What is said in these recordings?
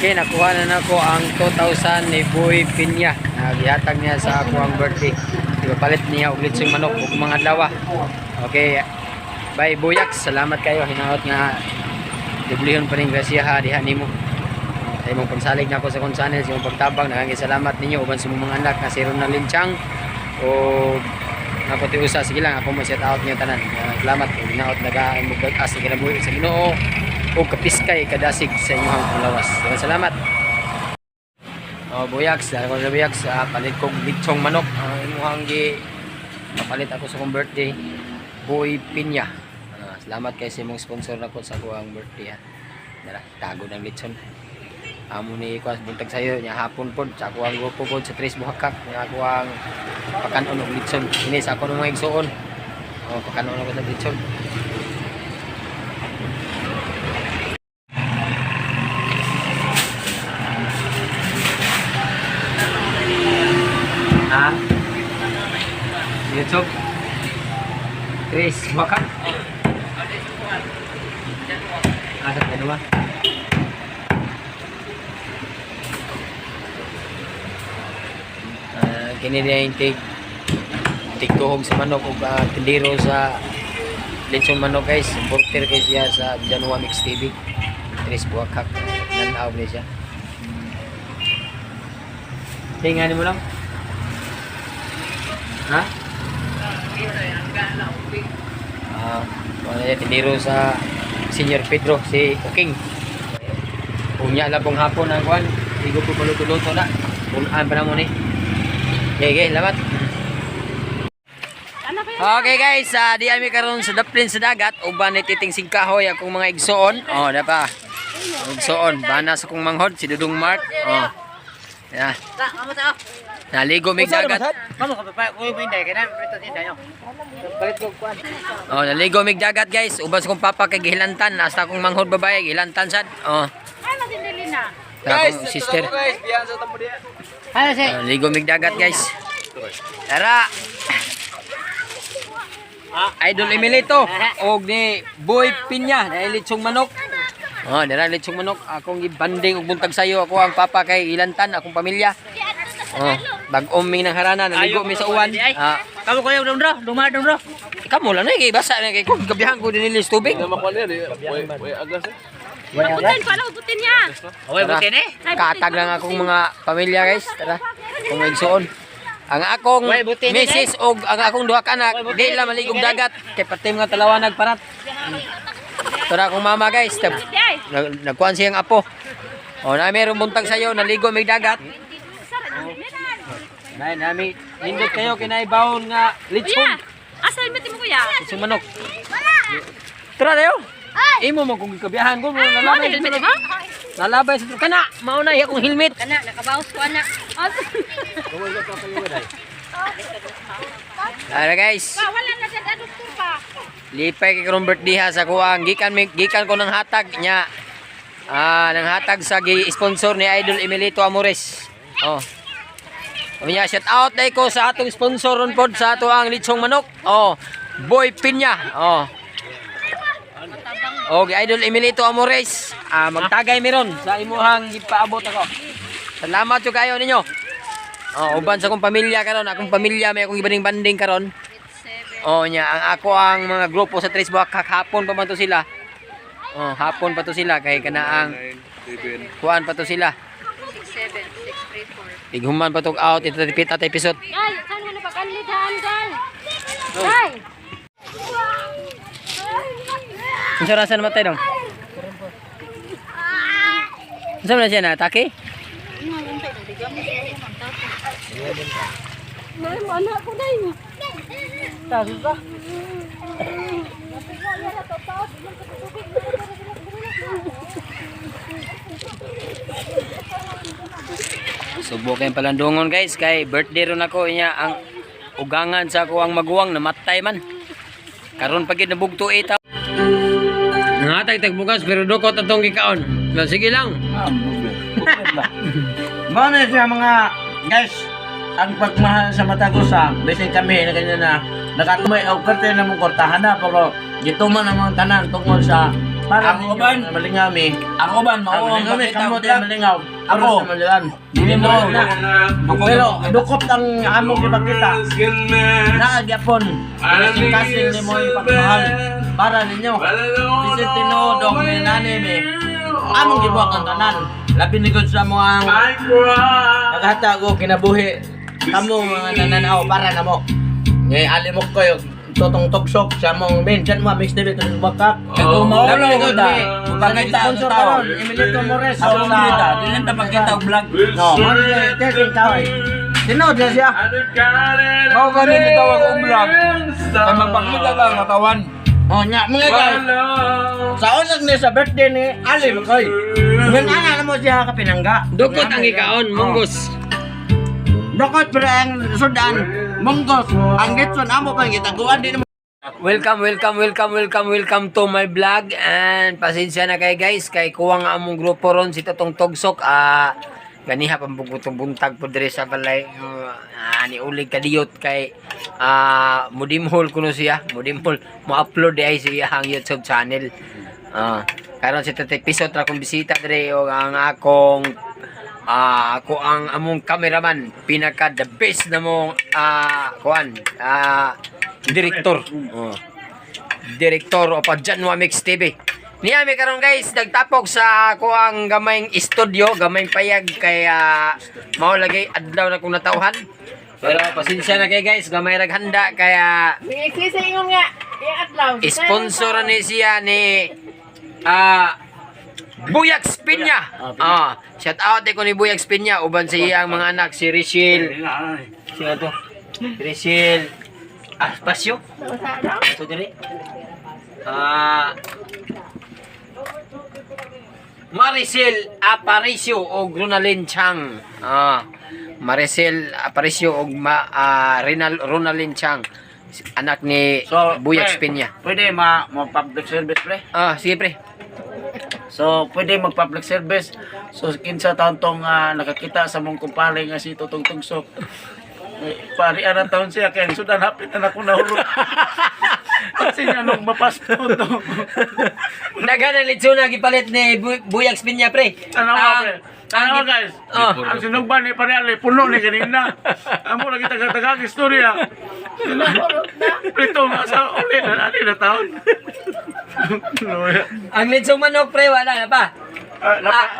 Okay, nakuha na nako ang 2,000 ni Boy Pinya na gihatag niya sa ako ang birthday. Ipapalit niya og litsong manok ug mga adlaw. Okay. Bye, Boyax. Salamat kayo, hinaot nga dublihon pa ning grasya ha diha nimo. Sa imong pagsalig nako sa akong channel, sa imong pagtabang, daghang salamat ninyo uban sa imong mga anak nga si Ronaldin Chang o ako ti usa, sige lang ako mo shout out niyo tanan. Salamat ug hinaot naga mo as sa kinabuhi sa Ginoo ug kapiskay kadasig sa inyong panglawas. Daghang salamat. Oh, Boyax, dahil ko sa Boyax, palit kog litsong manok. Ang imuhang gi papalit ako sa akong birthday. Boy Pinya. Salamat kay sa imong sponsor nako sa akong birthday ha. Dara, tago ng litson. Amo ni kuas buntag sayo nya hapon pod sa ako ang grupo pod sa Tres Buhakak nya ako ang pakanon og litson. Ini sa ako mga igsuon. Oh, pakanon ako sa litson. Ha? YouTube. Chris Buhakak. Asa ka naman? Kini niya yung tig tuhog sa manok ug tindero sa lechon manok, guys. Importer kay siya sa Janua Mix TV. Chris Buhakak. Nanaw ni siya. Tingnan mo lang. Ha? Wala niya tindero sa Senior Pedro si Uking. Unya labong hapon ang kuan. Igo po paluto-luto na. Pulaan pa na mo ni. Okay, lamat. Okay guys, di ami karon sa daplin sa dagat uban ni Titing Singkahoy akong mga igsoon. Oh, da pa. Igsoon, bana sa kong manghod si Dudong Mark. Oh. Yeah. Naligo mig dagat. Kamu ka pa ko may day kay na prito din dayo. Palit ko kuan. Oh, naligo mig dagat, guys. Uban sa kong papa kay gihilantan, hasta akong manghod babae gihilantan sad. Oh. Ay, masindili na. Sa akong sister. Guys, biyan sa tamo diya. Ano si? Oh, ligo mig dagat, guys. Tara. Idol Emilito og ni Boy Pinya dahil litsong manok. Oh, dara litsong manok akong gibanding og buntag sayo ako ang papa kay ilantan akong pamilya. Oh, bag-om mi ng harana, naligo mi sa uwan. Ah, Kamu ko yung dumro, dumar dumro. kamo lang na kay basa na kay kung gabihan ko dinilis tubig. Butin pala, butin niya. Oy, buti ni. Katag lang akong mga pamilya, guys. Tara, kung igsuon. Ang akong Way, buti ni, misis og ang akong duha ka anak, di lang maligog dagat kay pati mga talawa nagparat. Tara akong mama, guys. Ay, Nagkuan siyang apo. O na meron buntag sayo, naligo may dagat. Nay nami nindot kayo kinay bawon nga kuya. litson. Asa helmet mo, kuya? Litson manok. Tara dayo. Imo mo kung gikabiyahan ko mo Ano nalabay. helmet mo? Nalabay sa kana, mao na akong helmet. Kana, nakabawas ko ana. Tara, guys. Wala na siya doktor pa. Lipay kay karong birthday ha sa kuang gikan gikan ko ng hatag niya. Nang hatag sa gi sponsor ni Idol Emilito Amores. Oh. Unya, shout out dai ko sa atong sponsor ron pod sa ato ang litsong manok. Oh, Boy Pinya. Oh. Og Idol Emilito Amores, magtagay meron sa imuhang gipaabot ako. Salamat jud kayo ninyo. Oh, uban sa akong pamilya karon, akong pamilya may akong ibaning banding karon. Oh nya, ang ako ang mga grupo sa Tres Buhak hapon pa man to sila. Oh, hapon pa to sila kay kanaang kuan pa to sila. 6 7 6 3 4. Ighuman pa tog out ito pita tay episode. Ay, saan mo na pakanlidan, gal? Ay! Unsa rasa namatay dong? Unsa man siya na atake? May anak ko na yun. Subok kay palandungon, guys, kay birthday ron ako niya ang ugangan sa ako ang maguwang namatay man. Karon pa gid nabugto ita. Nangatay tag bugas pero dukot atong gikaon. Na sige lang. Mao na siya mga guys, ang pagmahal sa matagusa, bisin kami na ganyan na nakatumay og karte na mong kortahan na pero gituman ang mga tanan tungod sa Para Ang ninyo, uban. malingaw mi. Ang uban, mao Ang ang malingaw mi, pakita kamot og vlog. malingaw. Ako. Oras na malian. Dili mo. Na. Pero dukot ang among gipakita. Naagyapon. Kasing ni mo ipagmahal. Para ninyo. Bisin tinuod og ni nani mi. Among gibuhat ang tanan. Labi ni gud sa mo ang naghatag og kinabuhi. Kamo mga nananaw para namo. Ngay alimok kayo totong tugsok sa mong men dyan mo mix debit ng bakak. Kay kung maulo Labi ni ko gud ta, ni mapakita ang sponsor tao. karon Emilito Mores. Ako ang kita, dili ta pakita og vlog. No, man testing kahoy. Tinuod na siya. Mao gani gitawag og vlog. Kay magpakita ka ang katawan. Oh, nya mga guys. Sa unang ni sa birthday ni Ali Makoy. Ngan ana na mo siya kapinangga. Dukot ang ikaon, munggos. Dukot pero ang sudan munggos. Ang litson amo pa gitaguan di mo. Welcome, welcome, welcome, welcome, welcome to my vlog. And pasensya na kay guys, kay kuwang ang among grupo ron si Tatong Togsok. Ganiha pambugutong buntag po dire sa balay. Ni ulig kadiyot kay mudimhol kuno siya, mudimhol mo-upload di ay siya ang YouTube channel. Karon si Tatay Pisot ra kong bisita dire og ang akong ako ang among cameraman, pinaka the best na mong kuan, director. Oh. Director of Janwa Mix TV. Niya mi karon guys, nagtapok sa ako ang gamayng studio, gamayng payag kaya mao lagi adlaw na kong natawhan. Pero pasensya na kay guys, gamay rag handa kaya Sa ingon nga. Yung adlaw. sponsor ni siya ni Buyak Pinya. Shout out ko ni Buyak Pinya uban sa iyang mga anak si Richel. Sino to? Richel Aspasio. Ito diri. Maricel Aparicio o Ronalyn Chang. Maricel Aparicio o Ronalyn Chang. Anak ni Buyak pre, Pinya. Pwede ma public service pre. Sige pre. So pwede mag public service. So kinsa taon tong nakakita sa mong kumpare nga si Totong Tugsok. Eh, pari ang taon siya kay ang sudan hapit na ako nahulog. Kasi nga nung mapasto to. Daghan ang litsuna gipalit ni Buyak Pinya pre. Ano nga pre? Ano guys? Oh. Ang sinugban ni Pare Ali, puno ni kanina. Amo lagi taga-taga ang istorya. Prito nga sa uli na ani na taon. Ang litsong manok pre wala na pa.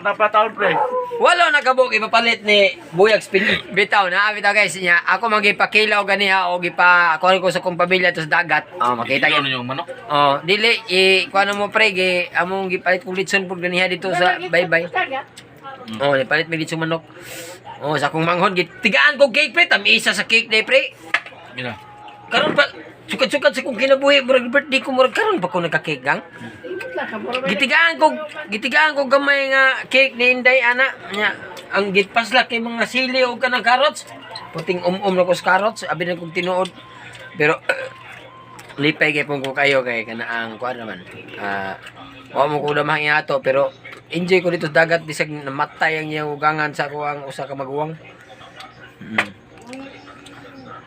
Napa taon pre. Wala na kabuk ipapalit ni Buyag Pinya. Bitaw na bitaw guys niya. Ako magipakilaw ganiha o gipa kuan ko sa kong pamilya to sa dagat. Oh, makita gyud. yung manok. Oh, dili i kuan mo pre gi among gipalit kong litson pud ganiha dito sa bye-bye. Oh, gipalit mi litsong manok. Oh, sa akong manghon gitigaan ko cake pre, tamisa sa cake day pre. Mira. Karon pa sukad-sukad sa kong kinabuhi murag birthday ko murag karon pa ko nagka-cake gang. Gitigaan ko gamay nga cake ni Inday ana nya ang gitpasla kay mga sili o kanang carrots. Puting um-um na ko sa carrots, abi na kong tinuod. Pero lipay kay pong ko kayo kay kanaang kuan naman. Wa mo ko damang ato pero enjoy ko dito sa dagat bisag namatay ang iyang ugangan sa ako ang usa ka maguwang.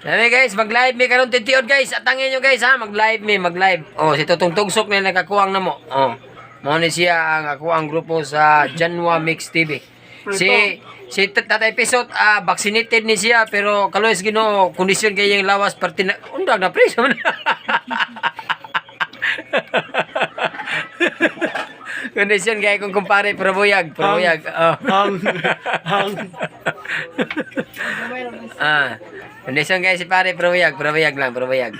Sabi guys, mag-live mi karon titiod guys. Atangin nyo guys ha, mag-live mi, mag-live. Oh, si Tutong Tugsok na nakakuang na mo. Oh. Mao ni siya ang ako ang grupo sa Janwa Mix TV. Si si Tatay Pisot vaccinated ni siya pero kaluoy sa Ginoo kondisyon kay iyang lawas perti na undag na preso na. Kondisyon kay kung kumpare pero buyag, pero buyag. Oh. Ang ang Kondisyon guys si pare, pero buyag, pero buyag lang, pero buyag.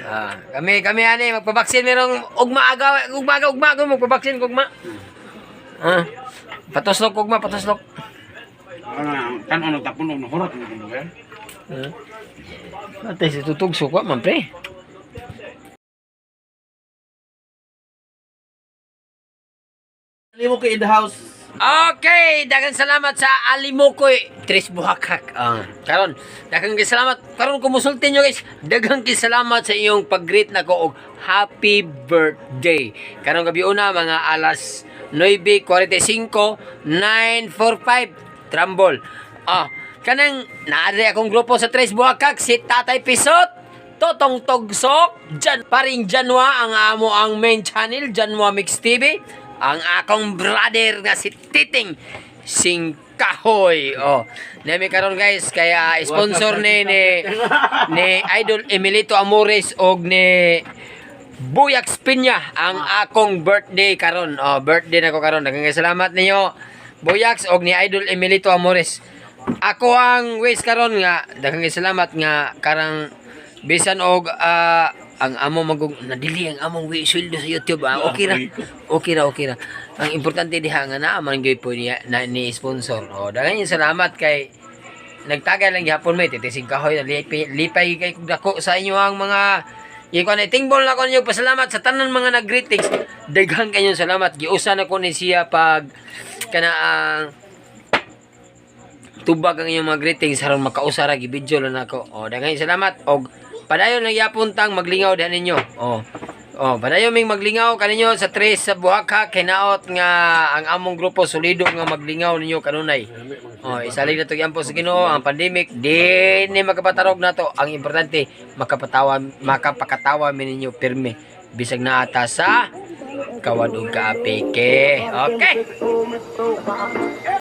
Kami kami ani magpabaksin merong ugma aga, ugma aga, ugma ako magpabaksin ugma. Patuslok ugma, patuslok. Kan ano tapon og nahurot mo kuno eh. Atay si tutug sukwa man pre. Limo kay in the house. Okay, daghang salamat sa Alimukoy Tres Buhakak. Karon, daghang kay salamat. Karon kumusulti nyo guys. Daghang kay salamat sa iyong pag-greet nako og happy birthday. Karon gabi una mga alas 9:45, 9:45 Trambol. Kanang naadre akong grupo sa Tres Buhakak si Tatay Pisot. Totong Togsok, Jan, paring Janwa ang amo ang main channel, Janwa Mix TV. Ang akong brother nga si Titing Singkahoy. Oh, nami karon, guys, kaya sponsor ni Idol Emilito Amores og ni Buyax Pinya ang akong birthday karon. Oh, birthday nako karon. Daghang salamat ninyo, Buyax og ni Idol Emilito Amores. Ako ang wish karon nga daghang salamat nga karang bisan og ang amo magug nadili ang among wi sweldo sa YouTube, ah, okay ra, okay ra, okay ra. Ang importante diha nga naa man gyud po niya na, ni sponsor. Oh, daghang salamat kay nagtagay lang gihapon may titising kahoy, lipay, lipay kay kog dako sa inyo ang mga ikuan ay tingbol na ko ninyo. Pasalamat sa tanan mga nag-greetings. Daghan kayong salamat. Giusa na ko ni siya pag kana ang tubag ang inyong mga greetings aron makausa ra, gibidyo lang nako. Oh, daghan salamat og padayon lang yapon tang maglingaw dihan ninyo. Oh, padayon ming maglingaw kaninyo sa tres sa Buhaka kinaot nga ang among grupo solido nga maglingaw ninyo kanunay. Oh, isalig na to gyampo sa Ginoo ang pandemic di ni makapatarog nato. Ang importante makapatawa, makapakatawa mi ninyo pirmi bisag naa ta sa kawad ug kaapike. Okay.